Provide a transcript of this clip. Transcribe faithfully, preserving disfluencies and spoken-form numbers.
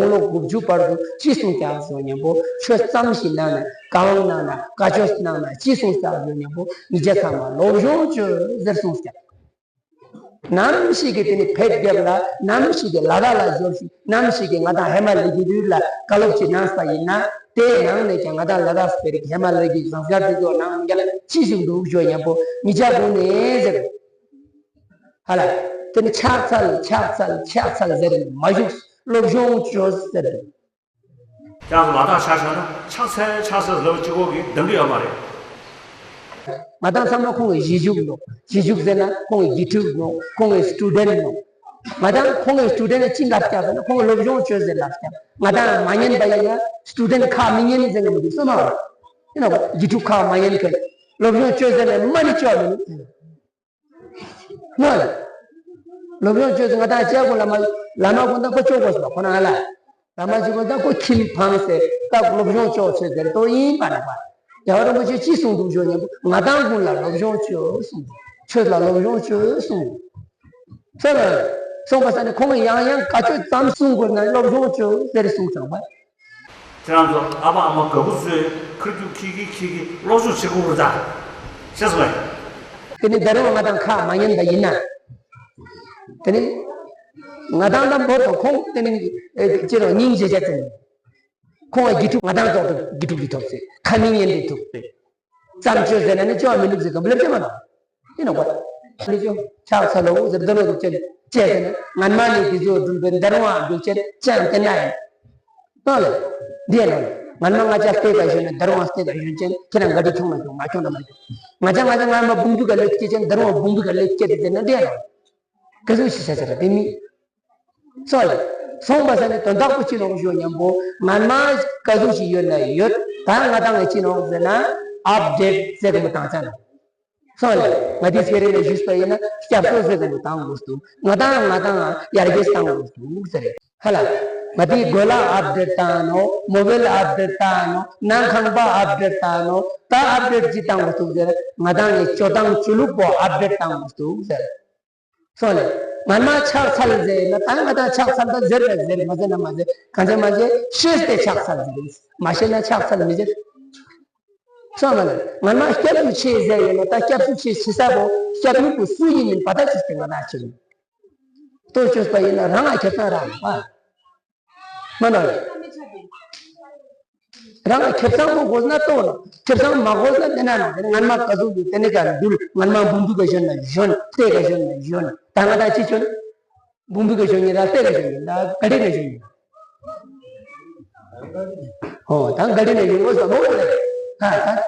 དགུང་ལོ་དགུ་བཅུ་བར་དུ་ཅི་གསུངས་ཀྱག་ཟེར་ཉམ་པོ་ཆོས་ཙམ་ཞིག་གནང་ན་བཀའ་དབང་གནང་ན་བཀའ་ཆོས་གནང་ན་ཅི་གསུངས་ཀྱག་ཟེར་ཉམ་པོ་ཉེ་ཆ་ཚང་མ་སློབ་སྦྱོང་ཅོས་ཟེར་གསུངས་ཀྱག། ནམ་ཞིག་གི་དེ་ནི་ཕེབས་རྒྱབ་ལ་ནམ་ཞིག་གི་ལ་དྭགས་ལ་འབྱོར་ཞིག་ནམ་ཞིག་གི་ང་དང་ཧེ་མ་ལས་ཀྱི་དུས་ལ་བཀའ་སློབ་ཅིག་གནང་ས་ཡིན་ན་དེའི་ནང་ནས་ཀྱང་ང་དང་ལ་དྭགས་སྤེ་རིག་ཧེ་མ་ལས་ཀྱི་ཟངས་དཀར་དེ་ཚོ་ནང་ང་ལ་ཅི་ཞིག་འདུག་ཞུ་ཉམ་པོ་ཉེ་ཆ་གུན་ནས་ཟེར། ཧ་ལ། དེ་ནི་ཕྱག་འཚལ་ཕྱག་འཚལ་ཕྱག་འཚལ་ཟེར་མ་བཞུགས་སློབ་སྦྱོང་ཅོས་ཟེར། ཀྱང་ལ་དྭགས་ཆ་བཞག་ན་ཕྱག་འཚལ་ཕྱག་འཚལ་ལབ་གཅིག་པོ་གི་འདང་གི་ཡོད་མ་རེད། ང་དང་ཚང་མ་ཁོང་གི་གཞིས་བཞུགས་ནོག། གཞིས་བཞུགས་ཟེར་ན་ཁོང་གི་དགེ་ཕྲུག་ནོག། ཁོང་གི་སི་ཊུ་ཌེན་ནོག། ང་དང་ཁོང་གི་སི་ཊུ་ཌེན་ཅི་ལབ་ཀྱག་ཟེར་ན་ཁོང་གི་སློབ་སྦྱོང་ཅོས་ཟེར་ལབ་ཀྱག། ང་དང་མ་ཉན་པ་ཡིན་ན་སི་ཊུ་ཌེན་ཁ་མི་ཉན་ཟེར་ན་མི་འདུག་སོ་མ་བ། ཡིན་ནོག་གཞིས་ཕྲུག་ཁ་མ་ཉན་མཁན། སློབ་སྦྱོང་ཅོས་ཟེར་ན་མ་ནི་ཅོ་མི་ནུག། ནོ། སློབ་སྦྱོང་ཅོས་ཟེར་ང་དང་ཅག་གུན་བླ་མ་བླ་མ་གུན་དང་ཁོ་ཅོ་དགོས་སོ་ཁོ་ན་ང་ལ། བླ་མ་ཅིག་གུན་དང་ཁོ་ཁྱིམ་ཕངས་ཏེ་ད་སློབ་སྦྱོང་ཅོ་ཟེར་ཟེར་དོ་ཡིན་པ་ན་པ། རྒྱལ་བ་རིན་པོ་ཆེ་ཅི་གསུངས་འདུག་ཞུ་ཉམ་པོ་ང་དང་གུན་ལ་སློབ་སྦྱོང་ཅོས་གསུངས། ཆོས་ལ་སློབ་སྦྱོང་ཅོས་གསུངས། སོ་ལ། སོང་པ་ས་ནི་ཁོང་གི་ཡང་ཡང་བཀའ་ཆོས་ཙམ་གསུང་དགོས་ན་སློབ་སྦྱོང་ཅོས་ཟེར་གསུངས་ཙང་པ། ཁྱེད་རང་ཚོ་ཨ་ཕ་ཨ་མ་དགའ་པོ་བཟོས་ཁུར་རྒྱུག་ཁྱི་ཁྱི་ཁྱི་ཁྱི་སློབ་སྦྱོང་བྱེད་དགོས་རེད་ད། ཤེས་སོང་ངས། དེ་ནི་ད་རུང་ང་དང་ཁ་མ་ཉན་པ་ཡིན་ན། དེ་ནི་ང་དང་དང་བོ་དང་ཁོང་དེ་ནི་ཅི་རུང་སྙིང་རྗེ་ཅན་ཅན། ཁོང་གི་དགེ་ཕྲུག་ང་དང་ཐོག་ཏུ་དགེ་ཕྲུག་གི་ཐོག་ཏུ་ཁ་མི་ཉན་པའི་ཐོག་ཏུ། ཙམ་ཅོས་ཟེར་ན་ནི་ཅོ་མི་ནུག་ཟེར་གམ་ལེབ་ཅེ་མ་ནོག། ཡིན་ནོག་པ། ལེ་ཅོ་ཕྱག་འཚལ་ལོ་ཟེར་འདོན་ནོག་ཅེས་ཟེར་ན་ངན་མ་ནི་དེ་ཚོ་འགྲུལ་པའི་འདར་བ་འགྲུལ་ཅན་ཅང་དེ་ན་ཡིན། ནོ་ལེ། འདི་ཡིན་ནོ་ལེ། ངན་མ་ང་ཅག་སྟེ་ག་ཞོན་ན་འདར་བ་སྟེ་ག་ཞོན་ཅན་ཁྱེད་རང་ག་དུས་ཁྱོང་ན་ཁྱོང་མ་ཁྱོང་ན་མ་ཁྱོང་། ང་ཅག་ང་ཅག་ངན་མ་བུང་བུ་ག་ལེབ་སྐྱེ་ཅན་འདར་བ་བུང་བུ་ག་ལེབ་སྐྱེ་དེ་ཟེར་ན་འདི་ཡིན་ནོ་ལེ། ག་ཟུག་ཤི་ཤ་ཤ་ར་དེ་མི། སོང་ལེ། སོང་པ་ས་ནི་དོན་དག་པོ་ཅི་ནོག་ཞུ་ཉམ་པོ་ངན་མ་ག་ཟུག་ཞིག་ཡོད་ན་ཡོད་ད་ང་དང་ངི་ཅི་ནོག་ཟེར་ན་ཨབ་ཌེཊ་ཟེར་གི་མོ་བཏང་ཆ་ནོག། སོང་ལེ། ང་དེ་སྤེ་ར་ནས་ཞུས་པ་ཡིན་ན་སྐྱབས་སུ་ཟེར་གི་མོ་བཏང་དགོས་འདུག། ང་དང་ང་དང་ཡར་རྒྱས་བཏང་དགོས་འདུག་ཟེར་རེད། ཧ་ལ། ང་དེ་གོ་ལ་ཨབ་ཌེཊ་བཏང་ནོག། མོ་བེལ་ཨབ་ཌེཊ་བཏང་ནོག། ནང་ཁང་པ་ཨབ་ཌེཊ་བཏང་ནོག། ད་ཨབ་ཌེཊ་ཅི་བཏང་དགོས་འདུག་ཟེར་ན་ང་དང་ངི་སྤྱོད་སྟངས་ཆོས་ལུགས་པོ་ཨབ་ཌེཊ་བཏང་དགོས་འདུག་ཟེར། སོང་ལེ། ངན་མ་ཕྱག་འཚལ་ཟེར་ན་ད་ང་དང་ཕྱག་འཚལ་ད་ཟེར་ར་ཟེར་མ་ཟེར་ན་མ་ཟེར་གང་ཟེར་མ་ཟེར་ཤེས་ཏེ་ཕྱག་འཚལ་ཟེར་མ་ཤེས་ན་ཕྱག་འཚལ་མི་ཟེར། སོང་ལེ། ངན་མ་སྐྱབས་སུ་མཆི་ཟེར་ཡོད་ན་ད་སྐྱབས་སུ་མཆི་མཆི་ས་བོ་སྐྱབས་མཆི་བོ་སུ་ཡིན་མིན་པ་ད་ཅི་སྟེ་ང་དང་ཅི་ལྟོས་བཅོས་པ་ཡིན་ན་རང་ང་ཁེ་བཟང་རང་ཨ། མ་ན་ལེ། རང་ཁེ་བཟང་པོ་དགོས་ན་ལྟོས་ལ། ཁེ་བཟང་མ་དགོས་ན་དེ་ན་ན་དེ་ནི་ངན་མ་ག་ཟུག་འདུག་དེ་ནི་ག་འདུལ། ངན་མ་བུང་བུ་ག་ཞོན་ན་ཞོན། སྟེ་ག་ཞོན་ན་ཞོན། ད་ང་དང་ཅི་ཞོན། བུང་བུ་ག་ཞོན་ཡིན་ད་སྟེ་ག་ཞོན་ཡིན་ད་ག་དེ་ག་ཞོན་ཡིན། ཨོ་ད་ག་དེ་ན་ཞོན་དགོས་ས་མོ་ལེ། ད་ད།